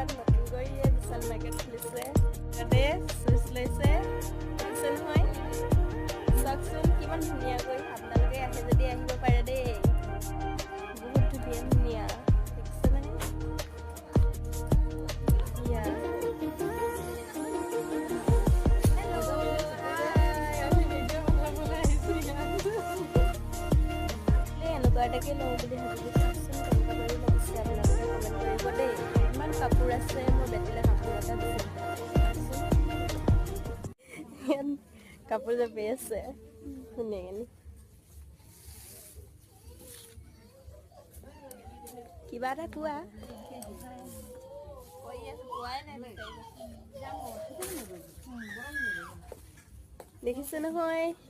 গোলাঘাট নতুনকৈ বিশাল মাৰ্কেট খুলিছে। তাতে চুইচ লৈছে, দেখিছে নহয়? চাওকচোন কিমান ধুনীয়াকৈ। আপোনালোকে আহে যদি আহিব পাৰে দেই। বহুত ধুনীয়া ধুনীয়া, দেখিছে নহয়? ইয়া। হেল্ল', আমি ভিডিঅ' বনাবলৈ আহিছোঁ ইয়াত। এই এনেকুৱা এটাকে লওঁ বুলি ভাবিলোঁ। চাওকচোন কেনেকুৱা বাৰু লাগিছে, আপোনালোকে কমেণ্ট কৰিব দেই। ইমান কাপোৰ আছে, মোৰ বেটীলৈ কাপোৰ এটা বিচাৰি। ইয়াত কাপোৰ জাপি আছে ধুনীয়াকৈ। কিবা এটা কোৱা। দেখিছে নহয়?